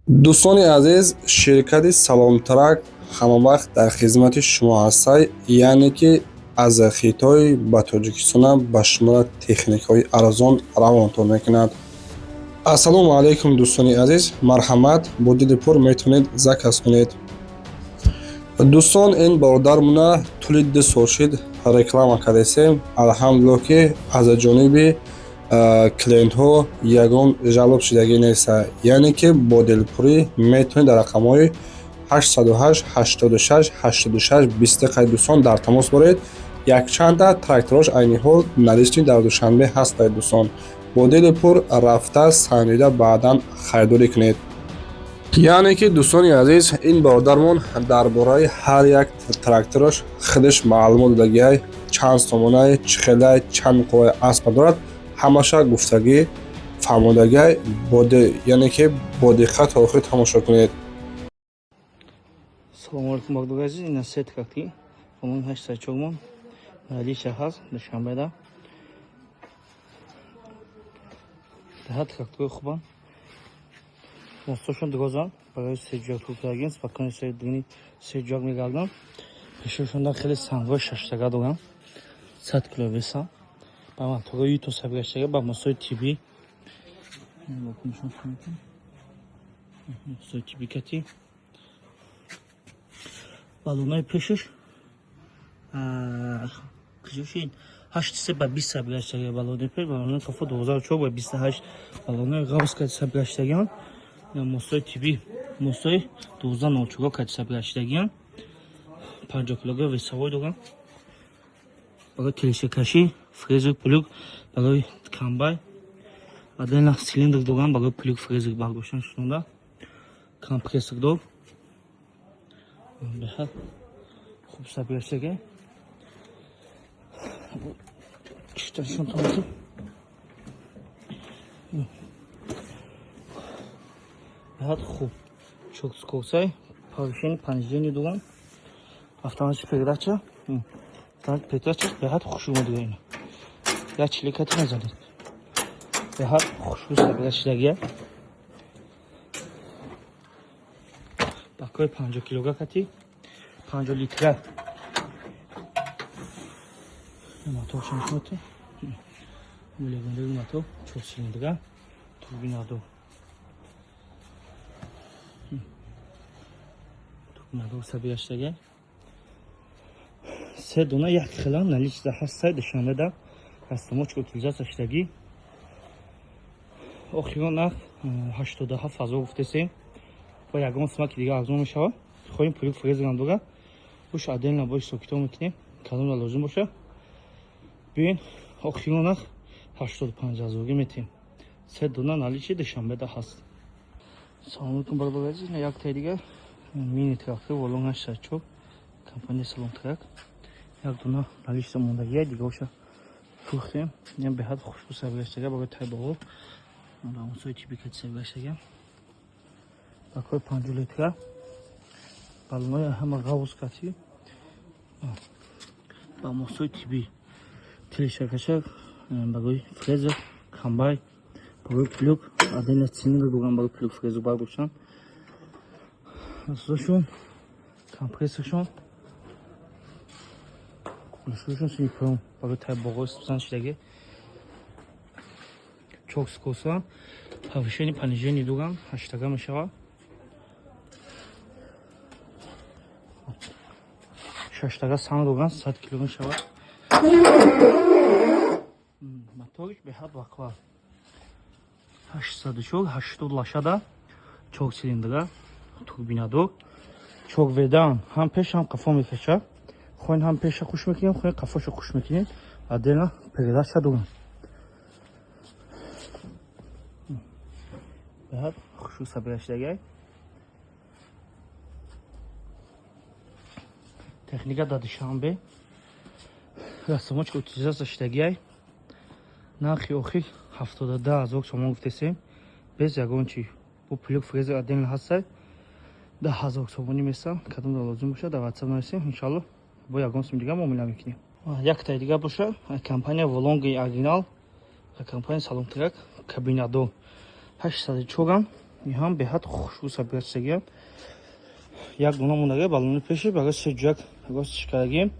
Дӯстони азиз, ширкати Саломтрак ҳамавақт дар хизмати шумо ҳастай, яъне ки аз Хитой ба Тоҷикистонам ба шуморо техникаҳои арзон равонтон мекунад. Ассалому алайкум, дӯстони азиз, марҳамат, бо дили пур метавонед заказ кунед. Дӯстон, ин бародармона тӯли 2 сол шид реклама кардесем. Алҳамдулилло, ки аз ҷониби клиентҳо ягон жалоб шидагӣ неста, яъне ки бо дилпурӣ метавонед дар рақамҳои 808 86 86 20 қайд, дӯстон, дар тамос боред. Якчанда тракторош айни ҳол наличный дар Душанбе ҳастанд. Дӯстон, бо дили пур рафта, санҷида, баъдан харидорӣ кунед. Яъне ки, дӯстони азиз, ин бародармон дар бораи ҳар як тракторош худаш маълумот додагиай: чанд сомонай, чӣ хелай, чанд қувваи аспа дорад, ҳамаша гуфтагӣ, фаҳмодагиай. Яъне ки бо диққат то охир тамошо кунед. Салому алейкум, бардори азиз. Ина се трактори Волонг 804 мон наличия ҳаст Душанбеда. Даҳа трактори хубанд. Мостошон дирозанд, барои сеҷояк туркарагин, спокойно се сеҷояк мегарданд. Пешошонда хеле сангҳои шаштага доранд, 100 кило веса. Ба моторҳои юто сабираштага, ба мостҳои тиббӣ. Мостҳои тиббӣ кати. Балонаи пешаш куҷошин 8,3 ба 20 сабираштага балонаи пеш, балонаи қафо 12,4 ба 28, балонаи ғавз кати сабираштагиан. Мостҳои тиббӣ, мостҳои 12,04 кати сабираштагиан. 50 килограмм весовой доранд. Барои телешакашӣ, фрезер, плуг, барои комбайн отдельно цилиндр доранд, барои плуг, фрезер бардоштан шунонда. Компрессор дор. Беҳад хуб сабираштага. Чишташон тонати. Беҳад хуб. Чокскорсай, повышение, понижение доранд. Автоматическая передача. Автоматическая передача беҳад хушрӯ модига ина. Як чиликати мезанед. Беҳад хушрӯ сабираштагия. Бакои 50 килога кати 50 литра. Моторша нишон. Легендари мотор, чор цилиндра, турбинадор. Турбинадор сабираштага. Се дона як хела наличда ҳастай Душанбеда. Растамочка утилизация шудагӣ. Охирон нарх 87 000 гуфтесем. Бо ягон сумаки дига арзон мешавад. Хоҳем, плуг, фрезерам дора. Буш отдельно бо ҳисоб-китоб мекунем. Кадомда лозим боша. Биёин, охирон нарх 85 ҳазорӣ метиҳем. Се дона наличи Душанбеда ҳаст. Салому алейкум, бародари азиз. Як таи дига мини трактор Волонг 804 компания Саломтрак. Як дона наличда мондагия, дигаоша фурӯхтем. Ин беҳад хушбӯ сабираштага барои тайбоғо. Рамусҳои тиббӣ кати сабираштага. Бакҳои 50 литра. Балонои ҳама ғавз кати. Ба мостҳои тиббӣ. Телешакашак барои фрезер, комбайн, барои плуг, отдельно цилиндр дорам барои плуг, фрезер бардоштан. Асосашон, компрессоршон, кулшушон синипом барои тайбоғо специально шидаги. Чок скоса, повышение, понижение дорам, ҳаштага мешавад. Шаштага санг дорам, 100 кило мешавад. Моториш беҳад бақва. 804, 80 лошада, чор цилиндра, турбинадор. Чор ведан, ҳам пеш, ҳам қафо мекашад. Хоҳем, ҳам пеша хуш мекунем, хоҳем, қафоша хуш мекунем. Отдельно передача дорам. Беҳад хушрӯ сабираштагай. Техника дар Душанбе. Растамочка утилизация шудагиай. Нархи охир 72 000 сомон гуфтесем. Без ягон чи. Бо плуг, фрезер отдельно ҳастай. 10 000 сомонӣ месам. Кадом лозим бошад, дар WhatsApp нависем. Иншалло бо ягон сум дига муомила мекунем. Яктаи дига боша, компания Волонги оригинал, компания Саломтрак, кабинадор. 804 ам. Иҳам беҳад хушбӯ собирать. Як дона мондага баллони пеши, барои се ҷуяк ростиш кардагим,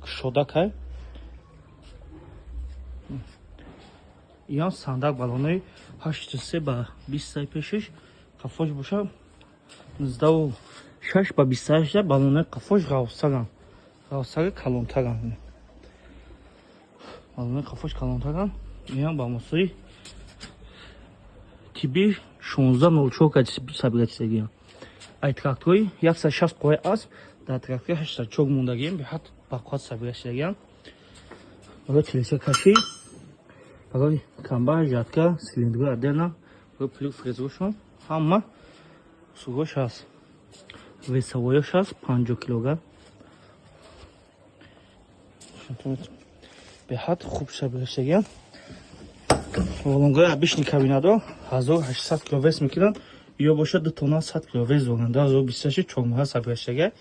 кушодакай. Иам сандак баллонои 8,3 ба 20 пешиш, қафош боша 96 ба 28. Баллонои қафош ғавсаран, ғавсари калонтаран. Баллонои қафош калонтаран. Иам ба мосои тиби 1604 кати собирать. Ай трактори 160 қувваи асп дар трактори 804 мондагием, беҳад бақувват собирать. Барои телеса кашӣ, барои комбайн, жатка, цилиндро отдельно, барои плуг, фрезрошон ҳама услугош ҳаст. Весовоёш ҳаст 50 килограмм. Беҳад хуб собирать. Волонгои обычный кабинадо 1800 кило вес мекунанд, ё бошад 2 тонна 100 кило вес доранд. 2026 чормоҳа собирать.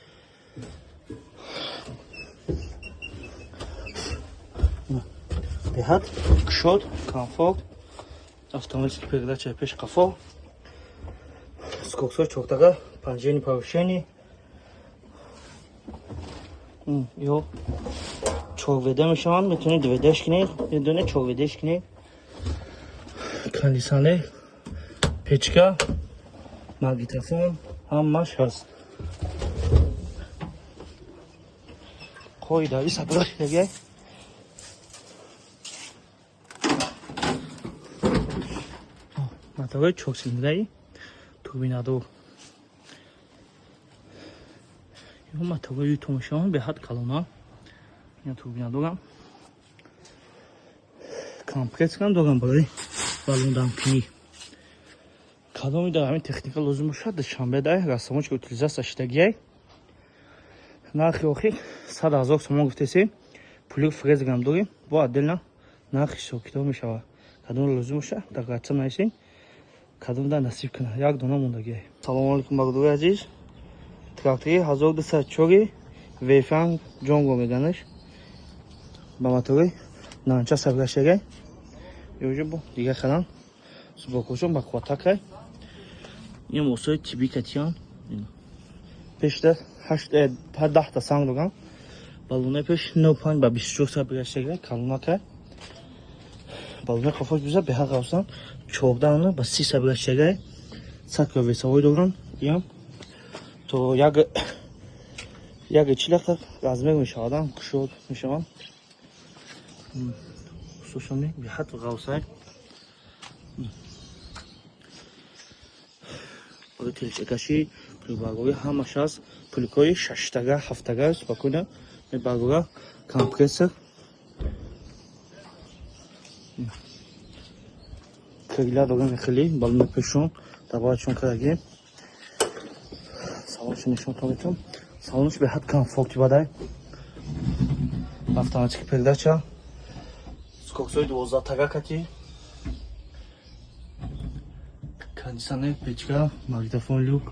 Беҳад кушод, комфорт, автоматический передача пеш қафо, скоростҳои чортага, понижение, повышение. Ё чорведа мешаванд, метавонед дуведаш кунед, медонед, чорведаш кунед. Кондиционер, печка, магнитофон ҳамаш ҳаст. Қоидави собирать. Моторҳои чорсилиндраи турбинадор. Ё моторҳои юту мешаванд, беҳад калона. Ина турбинадорам. Компрессорам дорам барои баллондамкунӣ. Кадоми дар ҳамин техника лозим бошад, Душанбе дай растамочка утилизация шидагиай. Нархи охир 100 000 сомон гуфтесем. Плуг, фрезерам дорем, бо отдельно нархи ҳисобкитоб мешавад. Кадом лозим бошад, дар WhatsApp нависем. Кадом дар насиб кунад, як дона мондагиай. Салому алейкум, бародари азиз. Трактори 1204 Вейфанг Ҷонго меганаш. Ба мотори нанча собирать. Ёжо бо дигар халан субокошон ба қувватакай. Ин мосои тиби катиян. Пешда 8 10 та санг дорам. Баллонаи пеш 95 ба 24 собирать, калонакай. Баллонаи қафош биза беҳад ғавсан, 14 ба 30 собирать. 100 кило весовой дорам. Иам то як як чилақа размер мешавадам, кушод мешавам. Хусусан беҳад ғавсай. Барои телечакашӣ, пулбаргорӣ ҳамаш ҳаст. Пулкҳои шаштага, ҳафтага спокойно мебаргора, компрессор. Крыла дорам хеле, балони пешон, даварчон кардагем. Салоншо нишон метавонам. Салонш беҳад комфорти бадай. Автоматический передача. Скоростҳои 12 тага кати. Кондиционер, печка, магнитофон, люк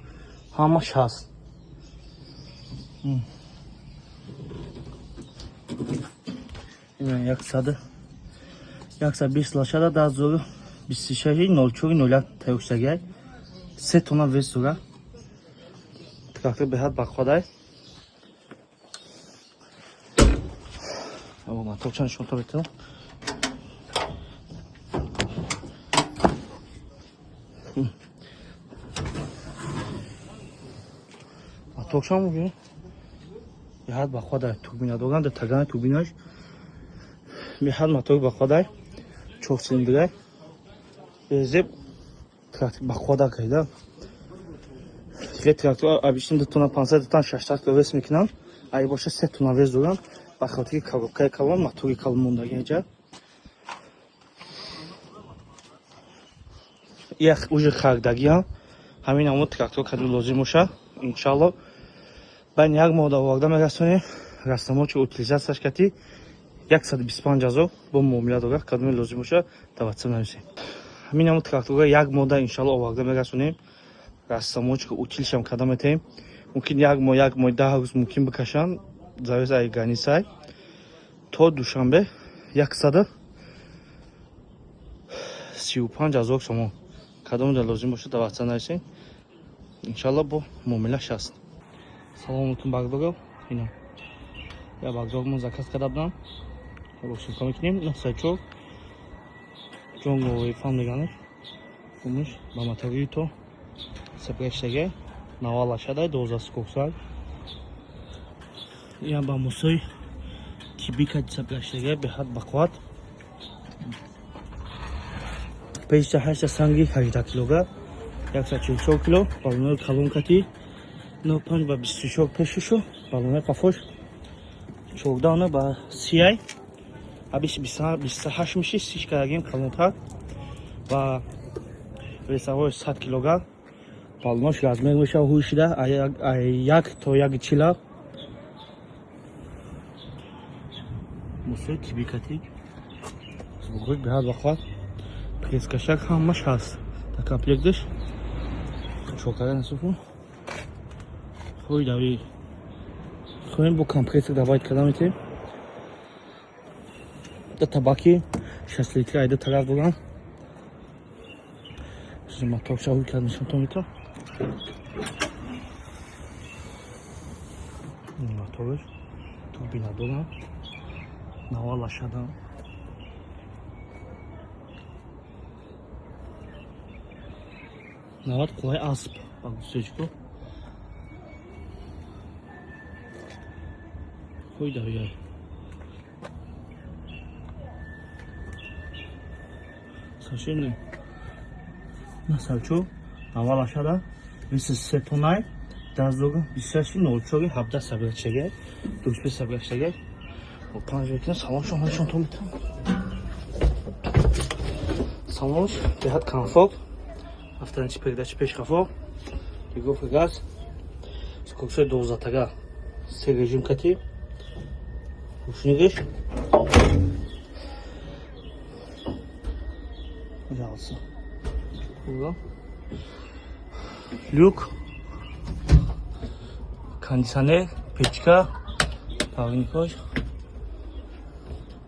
ҳамаш ҳаст. Ина 120 лошада, 2026 04 01 тайёр шудагиай. 3 тонна вес дора. Трактор беҳад бақувватай. Аба моторча нишон метавонам. Моторчам уже беҳад бақувватай. Турбина доранд, тагани турбинаш беҳад мотор бақувватай. Чор цилиндрай. Зеб трактор бақувват кайда. Дигар трактор обычно 2 тонна 500, 2 тонна 600 кило вес мекунанд. Ай боша 3 тонна вес доранд. Ба хотири коробкаи калон, мотори калон мондаги инҷа. Як уже хардагиам. Ҳамин ҳамон трактор кадом лозим боша, иншалло байн як моҳ оварда мерасонем. Растамочи утилизацияш кати 125 000 бо муомила дорад. Кадоме лозим боша, дар WhatsApp нависем. Ҳамин ҳамон тракторро як моҳда иншалло оварда мерасонем. Растамочка утилшам карда метаем. Мумкин як моҳ, як моҳ 10 рӯз мумкин бикашанд, завис ай границай. То Душанбе 135 000 сомон. Кадомда лозим бошад, дар WhatsApp нависед. Иншалло, бо муомилаш ҳаст. Салом алейкум, багдоров. Ина я багдор мо заказ карда будам. Рӯшинка мекунем. 904 ҷонгови фан меганеш. Умиш ба мотории то сапгаштаге навала шадай 12 скоксай. Я ба мусой тибика сапгаштаге беҳад бақувват. Пешта ҳашта санги 18 килога, 144 кило, балонои калон кати 05 ба 24 пешишу, балонои қафош 14 ба 30, абиш 28 миши, 30 кардагим калонтар ва весавои 100 килога, балонош размер мешава ҳуй шида 1 то 1,40. Мусои тибикати звукош беҳад бақувват, пресс-кашак ҳамаш ҳаст дар комплекташ. Чокара насуфу хои дави хоҳем бо компрессор давайт карда метавем. Да табаки 60 литри айда тараф дорам. Мотор шавӣ кард нишонтон метавам. Мотораш турбина дорам. Навала шадам. 90 қулай асп ба густечко. Хои давияй. Сашини. Насалчу аввал ашада 23 тоннай даздога 26 04 17 сабрачага 25 сабрачага. Панҷ мекунам салоншон ҳамашон то метавам. Салонш беҳад комфорт. Автоматический передача пеш қафо. Регулировка газ. Скоростной 12 тага. Се режим кати. Ручнигиш. Пожалуйста. Люк. Кондиционер, печка, парникош.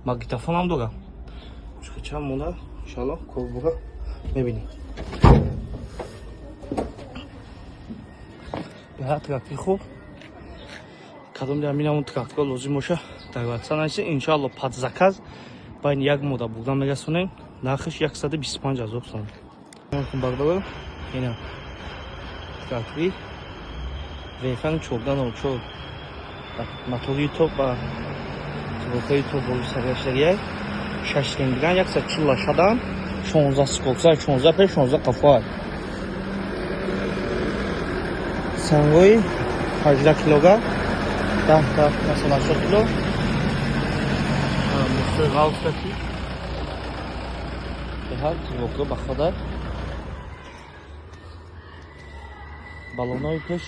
Магнитофон ҳам дорам. Чанд монда, иншалло, корбура мебинем. Беҳад трактори хуб. Кадом дар минамон трактор лозим боша, дар WhatsApp нависед. Иншалло, под заказ байни як моҳ бурда мерасонем. Нархаш 125 ҳазор сом. Бардорам. Ина трактори Вефан 1404 мотори топ ба сборкаи топ бо саргаштагия 6 цилиндран 140 шадан 16 скокса 16 пеш 16 қафо. Сангои 18 килога 10 та 80 кило. Мусои ғалфтаки беҳад сборка ба хода. Балонои пеш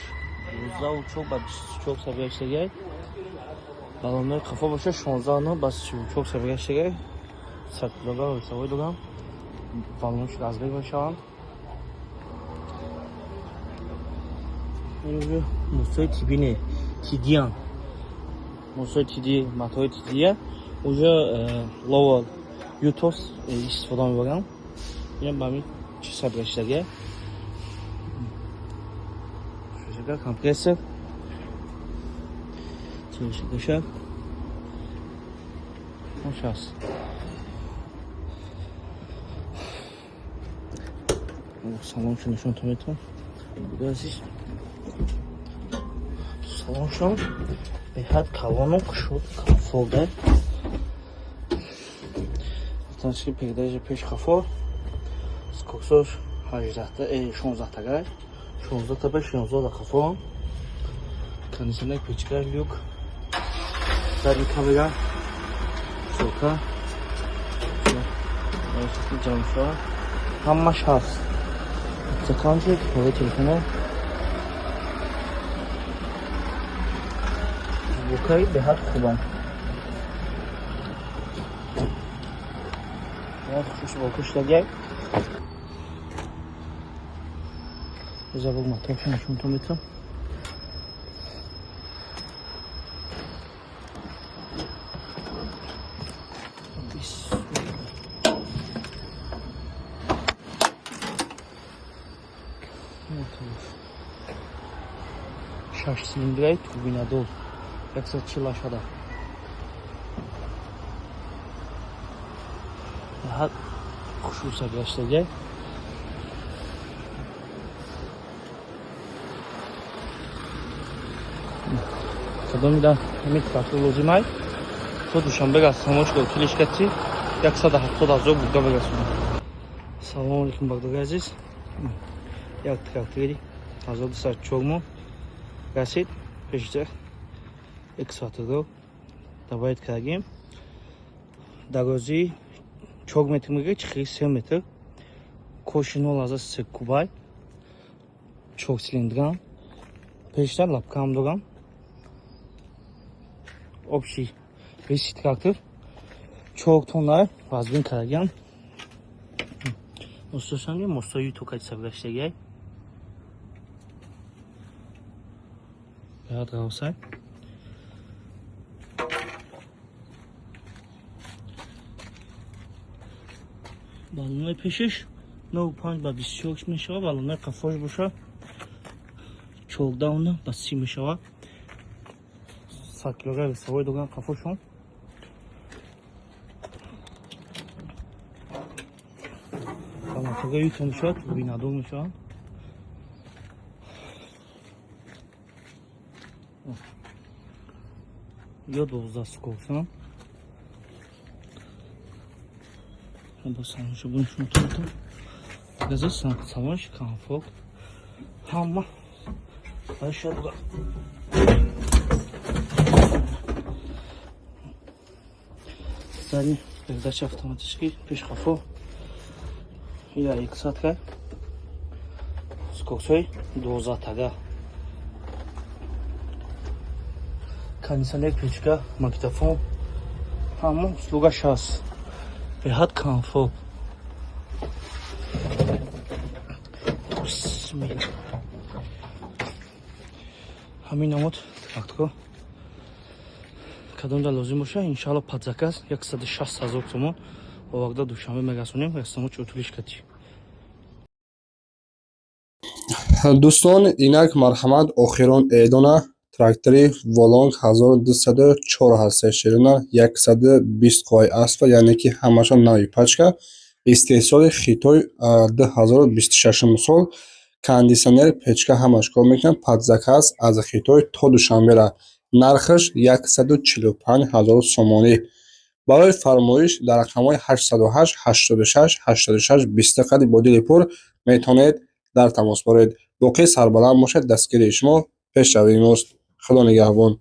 14 ба 24 саргаштагия. Балонои қафо боша 16 ба 34 саргаштагия. 100 килога весовой дорам. Балонош размер мешаванд. Инҷо мусои тиби не, тидиян. Мусои тиди, матои тидия. Уже лова ютос истифода мебарам. Ин ба ми чи сабраштагия. Шушака компрессор. Чишака. Хош аст. Салоншо нишонтон метавам. Азиз. Салоншон беҳад калону кушод комфорт. Автоматический передача пеш қафо. Скоксош 18 16 тага. 16 та пеш 16 та қафо. Кондиционер, печка, люк. Задний камера. Сока. Ҷамша. Ҳамаш ҳаст. Стаканчик, барои телефоно. Звукаи беҳад хубанд. Хуш звука шудагиай. Забур моторша нишонтон метавам. Шаш цилиндраи турбинадор, 140 лошада. Беҳад хушрӯса гаштагиай. Кадомида ҳамин трактор лозимай, то Душанбе расоночка утилишкати 170 000 бурда мерасонад. Салому алейкум, бардори азиз. Як трактори 1204 мо расид. Пештар экскаваторро добавить кардем. Дарозии 4 метр мега, чихири 3 метр, коши 0,3 кубай, чор цилиндрам, пештар лапкаам дорам. Общий веси трактор 4 тонна вазбин кардагиам. Мостошанги мостои токати гаштагиай, беҳад равсай. Балонои пешиш 95 ба 24 мешавад, балонои қафош боша 14 ба 30 мешавад. 100 килограмм весовой дорам қафошон. Моторҳои ютон мешавад, турбинадор мешавад. Ё 12 скоростан. Бо салоншо бунишон. Гази салонш комфорт, ҳама ашё дорад. Задний передача автоматический, пеш, қафо. Я иксатка, скоростьҳои 12 тага, кондиционер, печка, магнитофон, ҳама услугаш ҳаст. Беҳад комфорт. Бисмилла. Ҳамин намуд тракторо кадомда лозим боша, иншалло, под заказ 160 000 сомон оварда Душанбе мерасонем, расомо чутулишкати. Дӯстон, инак марҳамат, охирон эълона: трактори Волонг 1204 ҳастед, ширина 120 қувваи аспа, яъне ки ҳамашон нави пачка, истеҳсоли Хитой, 2026 сол, кондиционер, печка, ҳамаш кор мекунад. Под заказ аз Хитой то Душанбера, нархаш 145 ҳазор сомонӣ. Барои фармоиш дар рақамҳои 808 86 86 20 қади бо дили пур метавонед дар тамос боред. Боқӣ сарбаланд бошед, дастгирии шумо пешравии мост. Худо нигаҳбон.